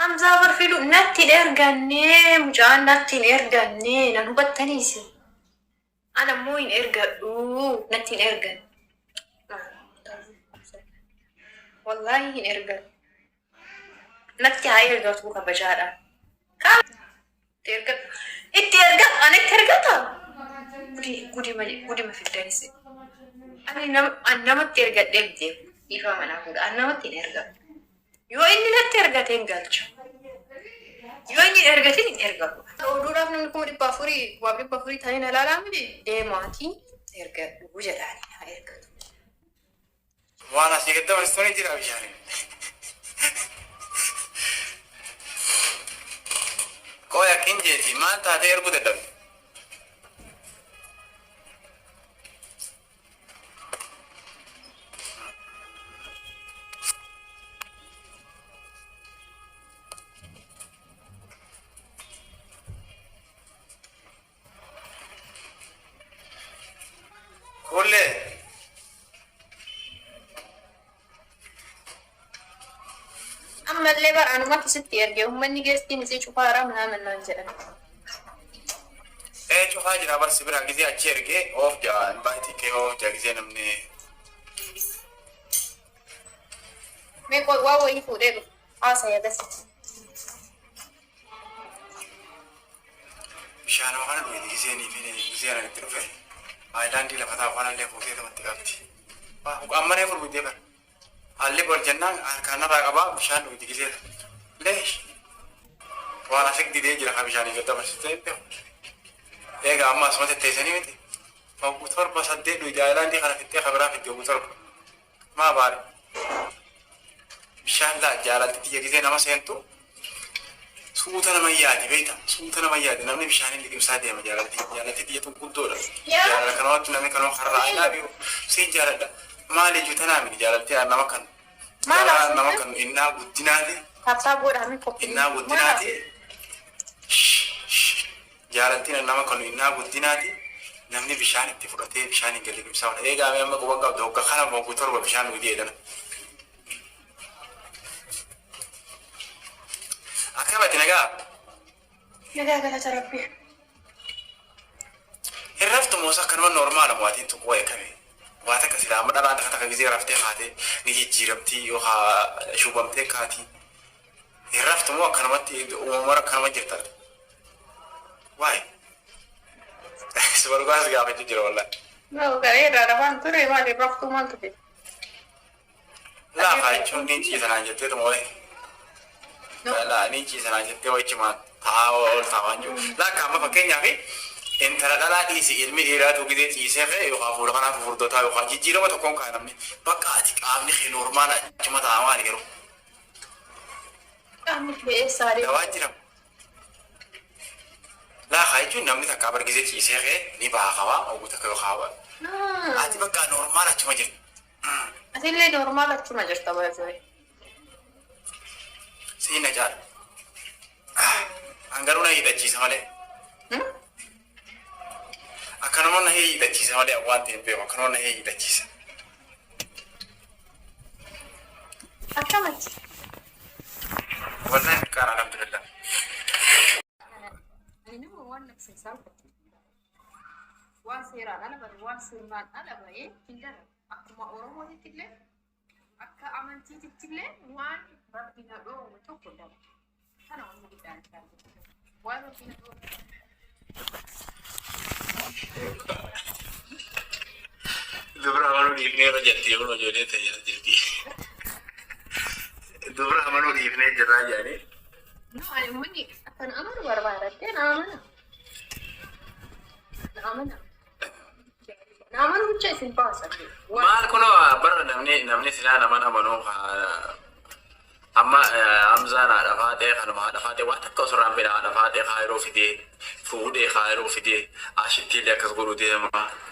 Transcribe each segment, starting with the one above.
Hamzaa barfilu natti hin erganne, mucaan natti hin erganne, nan hubattaniisi. Ana immoo hin ergadhu, natti hin erganne. Wallaahi hin ergadhu. Natti haa ergatu kabajaadhaan. Itti ergadhu. Itti ergadhu. Ani itti ergata. Gudi gudima gudima fiddanis. Ani nama ani namatti ergadhee hin beeku. Dhiifama manaa fuudha. Ani namatti hin ergadhu. Yoo inni natti ergate hin galcha. Yoo inni hin ergatin hin ergadhu. Oduudhaaf namni 400,000 400,000 ta'ee na ilaalaa miti deemaatii ergadhu jedhaani haa ergatu. Waan asii gad dabarsitu ni jira bishaaniin. Qoy akkin jeeti maal taatee erguu dadhabde? Kuullee. Ammallee bara anumatu sitti erge uummanni geestiin isii cufaara minaamin naan jedhan. Ee cufaa jira bar si biraa gizee achi ergee oof jaa invaayitii kee oof jaa gizee namni. Mee qoy waa wayii fuudhee dhufu haasaya gasi. Bishaanuma kana dhugdi gizeenii fi gizee anan itti dhufe aayilaandii lafa taa'u kanallee fuutee tamatti qabdi. Amma reefu dhugdee bara. Haalli bol jennaan harkaan narraa qabaa bishaan dhugdi gizee leesh. Waan asik didee jira ka bishaanii gad dabarsitee hin beeku. Egaa amma asuma tetteessanii miti. Oggu 7 8 dhugdi aayilaandii kana fixxee ka biraa fiddi oggu 7. Maa baare. Bishaan laa jaalalti tiyya gizee nama seentu suuta nama yaadi beekta suuta nama yaadi namni bishaaniin liqimsaa deema jaalalti jaalalti tiyya tun guddoodha jaalala kanumatti namni kanuma karraa I love you siin jaaladha maali ijuu tanaa miti jaalalti nama kan Maal jaalala nama haasofte? kan innaa guddinaati Tap tap godhaa mee copy innaa link. Maal guddinaati haasofte? Jaalaltiin nama kanu innaa guddinaati namni bishaan itti fudhatee bishaaniin gad liqimsaa oola. Eegaa mee amma quba qabda hogga kana hoggu 7 bishaan dhugdi eedana. Akkam ati nagaa? Nagaa galata rabbii. Hin raftu moo akkanuma normaala moo atiin tuquu eekame? Waa takka silaa amma dhalaan takka takka gizee raftee kaatee ni jijjiiramtii yookaa shubamtee kaatii. Hin raftu moo akkanumatti uumamara akkanuma jirta? Why? Suma dhugaa si gaafachuu jira wallahi. No, garee irraa rafaan ture maali raftuu maaltu fide? Laafa jechuun ni ciisa naan jettee tuma wayi. No. Laa ni ciisa naan jettee wayichi maan taa'aa ol taa'aa waan jiru. Laakka amma fakkeenyaaf intala dhalaa dhiisi ilmi dhiiraatu gidee ciisee ka'e yookaan fuula kanaaf furdotaa yookaan jijjiirama tokkoon ka'a namni bakka ati qaamni kee noormaala achuma taa'aa maali garuu. Qaamni kee eessaa deema? Dawaa jira. Laa kaa jechuun namni takkaa bar gizee ciisee ka'e ni baha qabaa oguu takka yoo kaaba. Ati bakka normaal achuma jirta. Atillee normaal achuma jirta baay'ee. Siin na caala. An garuu na hiixachiisa malee. Akkanuma na hiixachiisa malee waan ta'e hin beeku akkanuma na hiixachiisa. Akkamatti? Wallahi milkaan alhamdulillah. Ani nama waan nafsa isaa waan seeraan ala bare waan sirnaan ala bahee hin dalagu. Akkuma Oromootitti illee akka amantiititti illee waan rabbi na dhoowwe tokko hin dalagu. Kana wanni guddaan itti argatu. Waan rabbi na dhoowwe. Dubra amanuu dhiifnee irra jirti kun ijoollee ta'e jirti. Dubra amanuu dhiifnee jirraa jedhanii. No, ani uummanni akka na amanu barbaadattee na amana. Na amana. Na amanu bicha isin baasa. Maal kunoo bara namni namni silaa naman amanuu amma Hamzaan haadha faaxee kanuma haadha faaxee waan takka osoo irraa hin beekne haadha faaxee kaayiroo fidee fuudhee kaayiroo fidee ashittii illee akkas godhuu deema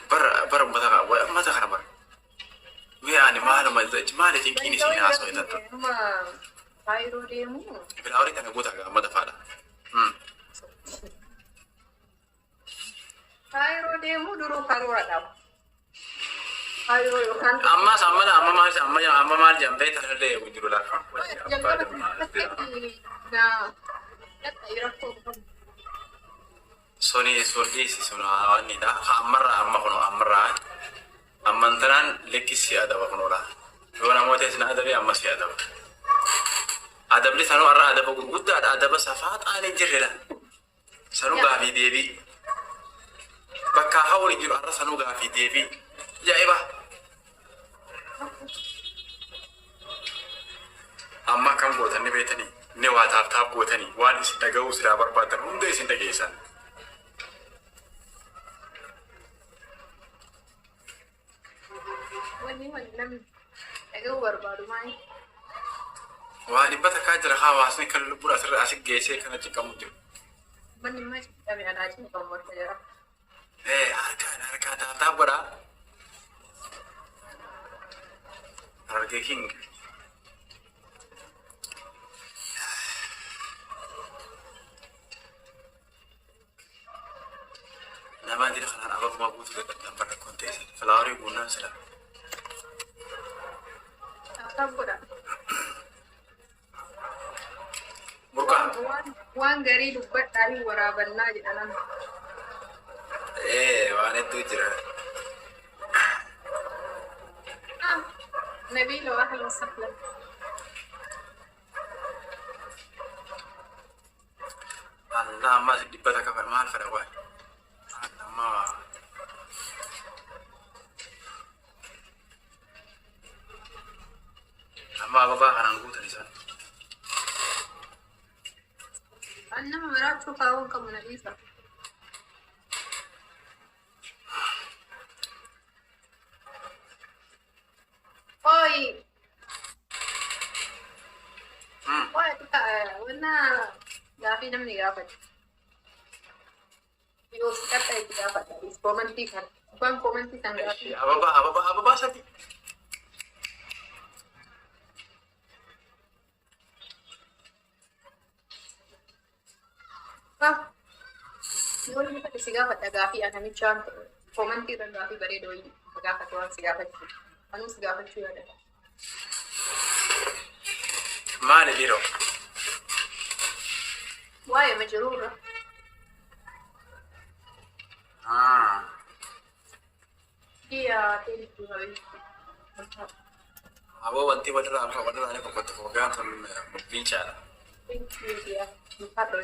bara bara ummata kana ummata kana bara mee ani maaluma maali cinqiin isiin haasoo itti Nama kaayiroo deemu. Filaawarii tana guutaa gaa amma dafaadha. Kaayiroo deemu duruu karoora qaba. Faayoo yookaan Ammas amma amma maal amma amma maal jambee tanallee eegu jiru lafa. Jalqaba na rakkoo qabu. Suni surdiisi sun waannidha. Ammarraa amma kun ammarraa ammantanaan likki si adaba kunuudha. Yoo namoota isin adabe amma si adaba. Adabni sanuu har'a adaba gurguddaadha. Adaba safaa xaan hin jirredha. Sanuu gaafii deebii. Bakka hawwani jiru har'a sanuu gaafii deebii. Ajaa'iba! Amma akkam gootan ni beektanii? Ni waa tap tap gootanii waan isin dhaga'uu silaa barbaadan hunda isin dhageessan. Wanni wanni namni dhaga'uu barbaadu maali? Waa dhibba takkaa jira hawaasni kan lubbuun asirra asi geessee kana cinqamu jiru. Manni immoo cinqame anaa cinqamu bakka jira. Ee harkaan harkaan tap tap godhaa. Harargee King. Nama jira kanaan ababuma guutuu dadhabdan bara rakkoon teessan. Flowerii guunnaan sila. Tap tap godha. Burqaa. Waan garii dubbadhaa hin waraabannaa jedha nama. Ee waan hedduu jira. Ah, Nabiilo ahlan wasahlan. Allah ammas dhibba takka fedha maal fedha waay. Amma amma ababaa kanaan guutan isaan. An nama maraachuu kaawwan qabu na dhiisa. Oi, oi, wanna gaafii namni gaafate. Yoo si qaxxa itti gaafadha. Commentii kana. Abbaan commentii kan gaafii. Ababaa ababaa ababaa sadi. Ah, yoo inni fedhe si gaafadha gaafii ana namichaan commentii irra gaafii bareedoo gaafatu waan si gaafachuu. Anuu si gaafachuu yaada. Maali dhiiroo? Waa'ee ma jiruurra. Ah. Biyya teenitti habeessu. Aboo wanti walirraa walirraa ni boqotu fogaan tun dubbiin caala. Thank you, dear. Ulfaadha.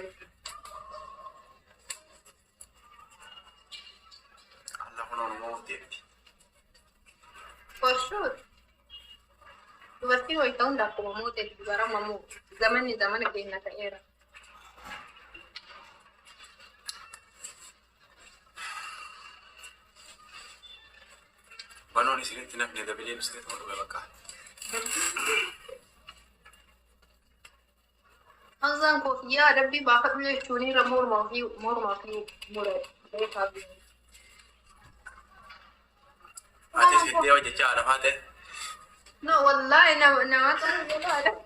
Allah kun Oromoo deemti. For sure. Dubartiin wayita hunda akkuma mooteetti dubara moo zamanni zamana keenya ta'eera. Banoon isinitti nafne dabiliin isinitti dhume bakka. Hamzaan koofiyyaa adabbii baafadhu jechuun irra morma ofii morma ofii mura beekaa. Ati sittee hojjechaa lafaa ta'e. No, wallahi nama nama ta'uu.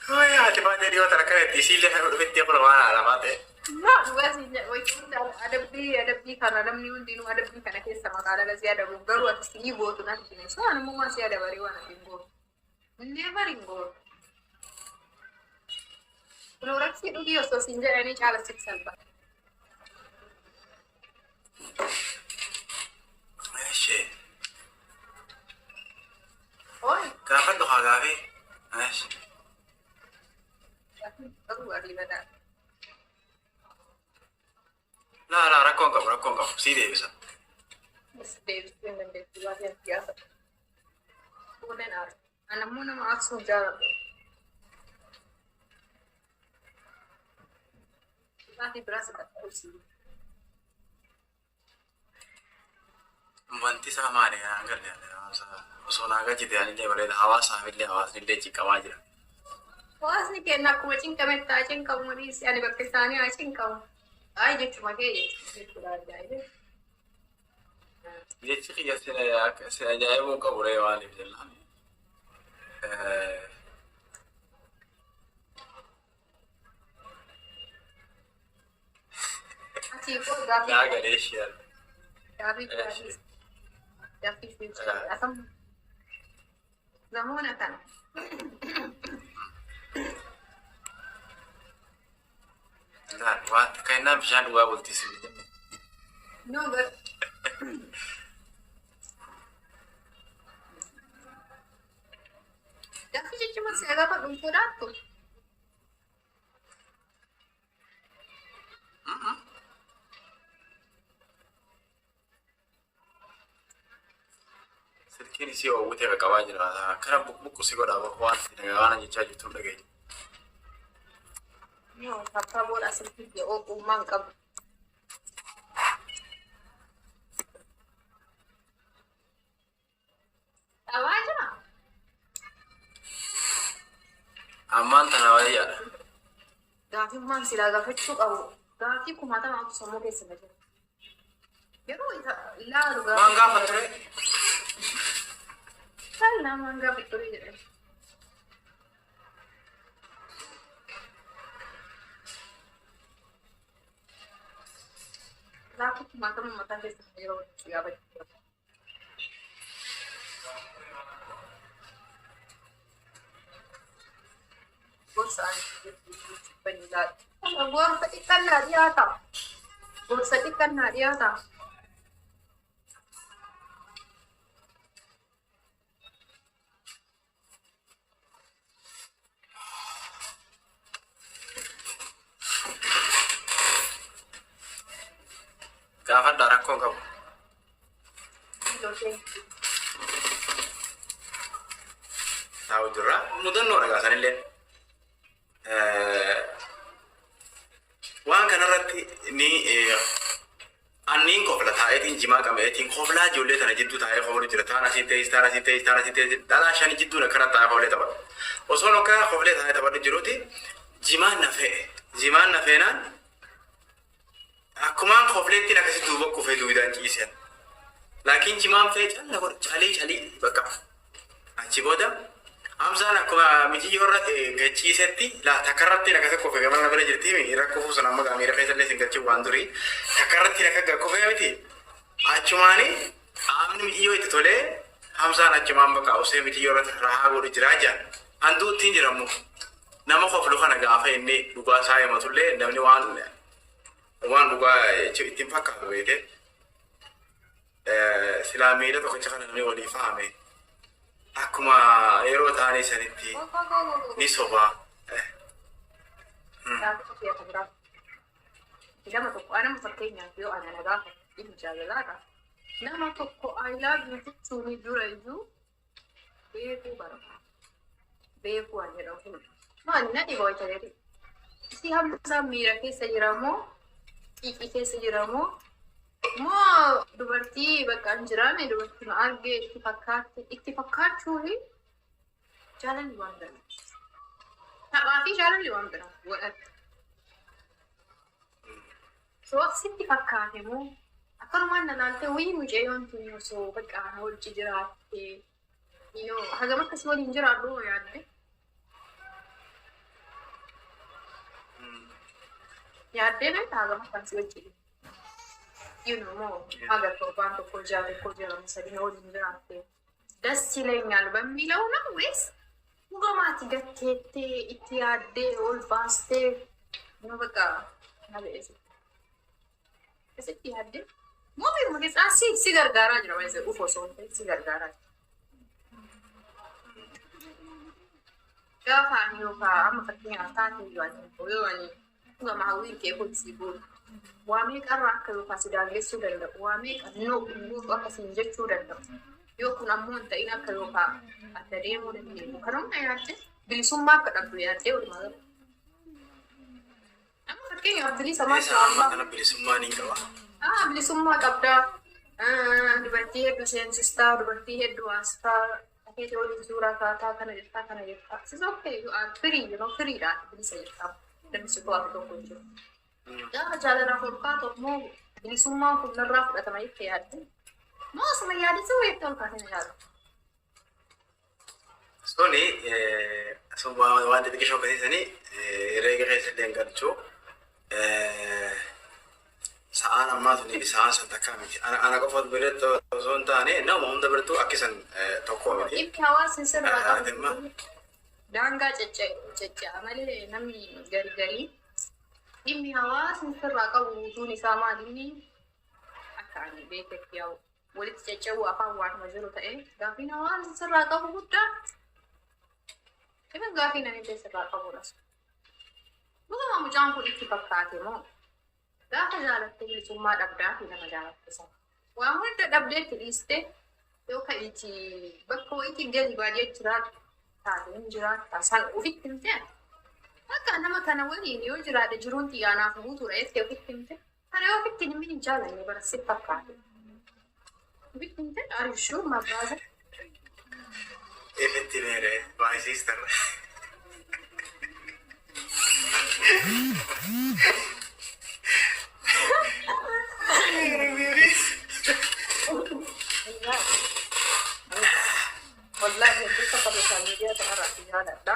Haati baatee dhiyoo tana kana itti isiillee kan dhufetti kun waan lafaa ta'e. No, dhugaa wayita adabbii adabbii kana namni hundinuu adabbii kana keessa maqaa dhala si adabu garuu ati sii gootu natti hime. So anummaa si adabarii waan ati hin gootu. Never hin gootu. Cloroxii dhugii osoo siin jedhanii caala sitti salpha. Ishee Oi, gaafadhu haa gaafii. Ishee. Garuu ariifataa. Laa laa rakkoon qabu rakkoon qabu sii deebisa. Deebisuu hin dandeessu baay'ee ati gaafadhu. Fuuleen aara. Ani ammoo nama aarsuu jaaladhu. Dhugaatii biraas qaqqabsiisu. Wanti isaa maali kan galle osoo naa gajjite anillee bareeda hawaasaaf illee hawaasni illee cinqamaa jira. Hawaasni keenya akkuma cinqametti haa cinqamu dhiisi ani bakka isaanii haa cinqamu. Ay jechuma kee jechuudha ajaa'iba. Jechi kiyya si ajaa'ibuu qabu ree maaliif jennaan. Ati Asii koo gaaffii Naa galee ishee. Gaaffii Eshi. gaaffii asam zamoona kana. Waan kennaan bishaan dhugaa bultii si. No, but gaaffii jechuun si gaafa dhuunfaadhaattu. Silkiin isii oowwitee qaqqabaa jira. Akkana buqqu si godha waan waan jechaa jirtu dhageenya. No, takka booda silkii ogummaa hin qabu. Dhabaa jira. Ammaan tana wayyaadha. Gaaffiin silaa gaafachuu qabu. Gaaffii kumaatamaatu sammuu keessa na jira. Yeroo isa ilaalu Waan gaafa ture. Kallaa waan gaafa ture jedhame. Gaaffii kumaatama mataa keessa na yeroo gaafachuu qabu. Gorsa ani gorsa xiqqannaa dhiyaata. Gorsa xiqqannaa dhiyaata. Gaafadhaa rakkoo hin qabu. Taa'u jirra. Mudannoo dhagaa sanillee. Waan kanarratti ni anniin kofla taa'eetiin jimaa qabeetiin koflaa ijoollee tana jidduu taa'ee koflu jira. Taan asii teessi, taan asii teessi, taan asii teessi. Dhalaa shani jidduun akkana taa'ee koflee taphatu. Osoo akkana koflee taa'ee taphatu jiruuti jimaan na fe'e. Jimaan na feenaan akkumaan kofleettiin akkasitti duuba kufee duwidaan ciiseen. Laakiin jimaan fe'e calla godhe calii calii bakka. Achi booda Hamzaan akkuma mijiyyoo irra gachiisetti laa takkarratti akkasi kufe gama na bira jirti miira kufuu sana amma miira keessa illee sin galchuu waan durii takkarratti akka kufee miti. Achumaani qaamni mijiyyoo itti tolee Hamzaan achumaan bakka usee mijiyyoo irratti rahaa godhu jiraa jaan. Handuu ittiin jiramu nama koflu kana gaafa inni dhugaa isaa himatullee namni waan dhugaa ittiin fakkaatu beekte. Silaa miira tokkicha kana namni walii fahame akkuma yeroo ta'anii sanitti ni sobaa. Nama tokko anama fakkeenyaaf yoo ana na gaafate dhimma jaalalaadha. Nama tokko "I love you" jechuun dura iyyuu beekuu barbaada. Beekuu waan jedhamu kun maali na dhiba wayita jedhu. Si hamma miira keessa jira moo xiiqii keessa jira moo moo dubartii bakka hin jiraame dubartii ma argee itti fakkaatti itti fakkaachuu fi jaalalli waan biraa. Taphaa fi jaalalli waan biraa godhate. So sitti fakkaate moo akkanumaan na laaltee wayii mucayyoon tun osoo bakka na wajji jiraatte hagam akkasii waliin jiraadhu yaadde. Yaaddee beektaa hagam akkasii wajji moo haga torbaan tokko ji'a tokko ji'a lama sadii na waliin jiraatte ደስ ይለኛል በሚለው ነው ወይስ dhugumaatti gatteettee itti yaaddee ol baastee ነው በቃ Asitti yaaddee moo beekuma keessaa si gargaaraa jira waan dhufu osoo hin ta'in si gargaaraa jira. Gaafa ani yookaan amma fakkeenyaaf taatee yoo ani yoo ani dhugama hawwiin kee kun si godhu waa meeqarraa akka yookaan si daangessuu danda'u, waa meeqa no guutuu akkasiin jechuu danda'u, yoo kun ammoo hin ta'in akka yookaan adda deemuu dandeenyu kan humna yaaddee bilisummaa akka dhabdu yaaddee walumaa gala. Amma fakkeenyaaf bilisa maashaa Amma Allah. kana bilisummaa ni qaba. Ah, bilisummaa qabdaa. Dubartii hedduu seensistaa, dubartii hedduu haastaa, akeeti waliin suuraa kaataa kana jirtaa kana jirtaa. Sis okay, you are free, free dha, bilisa jirtaa. Namni si to'atu tokko hin jiru. Gaafa jaalalaaf ol kaatu ammoo bilisummaan kun narraa fudhatama jettee yaadde. Moo osuma yaadisuu wayitti ol kaatee na yaadu? Suni sun waan xixiqqishoo akkasiisanii herreega keessa illee hin galchuu. Sa'aan ammaa tuni sa'aan san takkaa miti. Ana qofa biratti osoo hin taane nama hunda birattuu akki san tokko miti. Dhimmi hawaasni sirraa Ati amma qabu daangaa cecce'a malee namni gargarii dhimmi hawaasni sirraa qabu guutuun isaa maal inni akka ani beeketti yaa'u walitti cecca'uu afaan waanuma jiru ta'e gaafiin hawaasni sirraa qabu guddaa dhimma gaafii namni illee sirraa qabudha. Dhuguma mucaan kun itti fakkaate moo gaafa jaalattee bilisummaa dhabdaa fi nama jaalatte sana. Waa hunda dhabdee itti dhiiste yoo ka'iiti bakka wayiitti gadi baadiyyaa jiraatu taate hin jiraata san ofitti himte. Akka nama kana waliin yoo jiraate jiruun xiyyaanaaf guutuudha jettee ofitti himte. Kana yoo ofitti hin himin hin jaalanne bara si fakkaate. Ofitti himte are you sure, my brother? Ifitti meere, my sister. Wallahi hedduu takka social media kanarraa si jaaladha.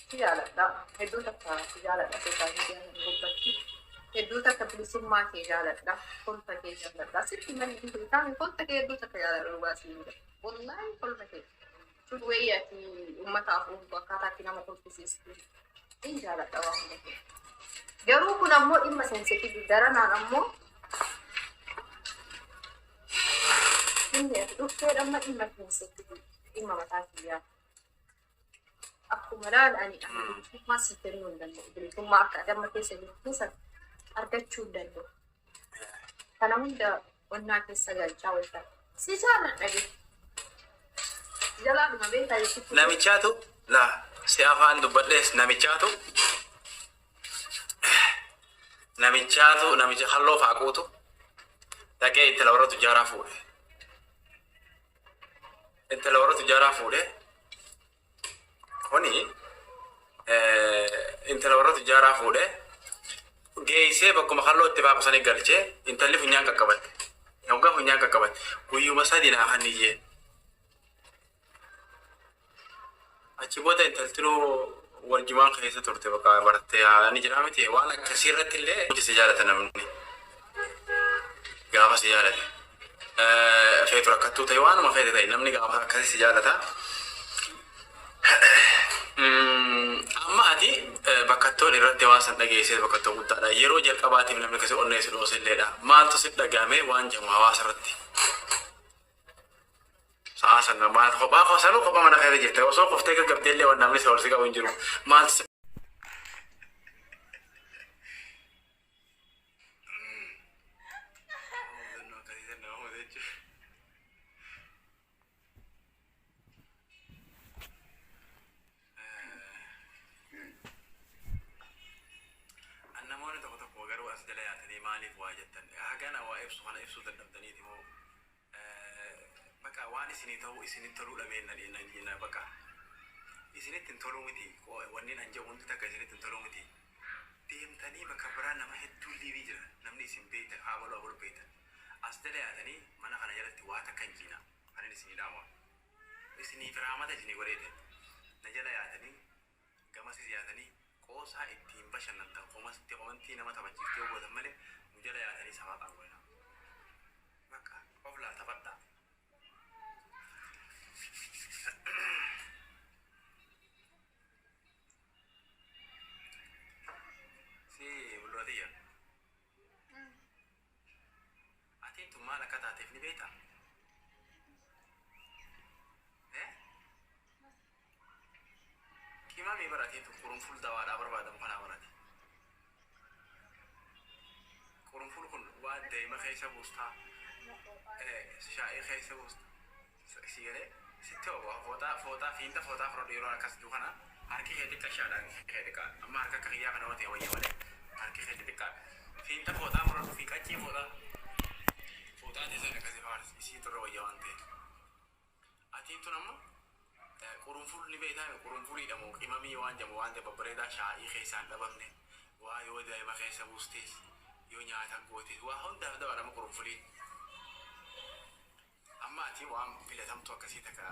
Si jaaladha. Hedduu takka si jaaladha social media kana gubbatti. Hedduu takka bilisummaa kee jaaladha. Kolfa kee jaaladha. Sitti manni hin taane kolfa kee hedduu takka jaaladha dhugaa siin jedha. Wallahi kolfa kee. Sun wayii ati uummataaf ooltu akkaataa itti nama kolfisiistu. Hin jaaladha waan hunda kee. Garuu kun ammoo dhimma sensitive daranaan ammoo dhimmi ati dhuftee amma dhimma sensitive dhimma mataa kiyyaa. Akkuma laala ani bilisummaa si kennuu hin danda'u. Bilisummaa akka ati amma keessa jirtu sana argachuu hin danda'u. Kana hunda onnaa keessa galchaa wayita. Si jaaladha jechuudha. Jalaadhuma beekaa jechuudha. Namichaatu laa si afaan dubbadhees namichaatu namicha halloo faaquutu dhaqee intala warra tujjaaraa fuudhe. Intala warra tujjaaraa fuudhe kuni intala warra tujjaaraa fuudhe geessee bakkuma halloo itti baaqu sanii galchee intalli funyaan qaqqabatte. Hoggaa funyaan qaqqabatte guyyuma 3 naa kan iyyee. Achi booda intaltinuu waljumaan keessa turte bakka barattee ni jira miti waan akkasii irratti illee si jaalata namni gaafa si jaalate. Feetu rakkattuu ta'e waanuma feete ta'e namni gaafa akkasii si jaalata. Amma ati bakkattoon irratti waan san dhageessee bakkattoo guddaadha. Yeroo jalqabaatiif namni akkasii onnee si dhoose illeedha. Maaltu si dhagahame waan jedhamu hawaasa irratti? Sa'aa sana maal kophaa sanuu kophaa mana keessa jirte osoo kuftee gaggabdee illee waan namni si ol si qabu hin jiru. Maaltu si Namoonni tokko tokko garuu as jala yaatanii maaliif waa jettan hagana waa ibsu kana ibsuu dadhabdaniiti moo baqa waan isinii ta'uu isinitti toluu dhabeen na baqa isinitti hin toluu miti wanneen an jedhu hundi takka isinitti hin toluu miti deemtanii bakka biraa nama hedduu liivii jira namni isin beektan haa baluu abaluu beektan as jala yaatanii mana kana jalatti waa takka hin jiina kanin isinii dhaamu isiniif raamata isinii godheete na jala yaatanii gamasis yaatanii qoosaa ittiin bashannantan komasti komantii nama taphachiiftee yoo gootan malee nu jala yaatanii safaa qabu. Bakka of laa taphadhaa. Si bullootiyya. Atiin tun maal akka taateef ni beektaa? Eh? Qimamii baratiin tun qurunful dawaadhaa barbaadamu kanaa barate. Qurunful kun waan deema keessa buustaa, shaayii keessa buustaa. Si galee sitti fooxaa fooxaa fiinta fooxaa fudhadhu yeroo akkas jiru kana harki kee xiqqashaadha kee xiqqaa amma harka akka kiyyaa kana ta'e wayya malee harki kee xixiqqaadha. Fiinta fooxaa fudhadhu fi qaccii fooxaa fooxaa teessan akkasii faarsi isii turre wayya waan ta'eef. Atiin tun ammoo qurunful ni beektaa qurunfuliidha moo qimamii waan jedhamu waan ta'e babbareedaa shaayii keessaan dhabamne waa yoo daa'ima keessa buustees yoo nyaata gootees waa hundaaf dabalama qurunfuliin. Amma ati waan filatamtu akkasii takka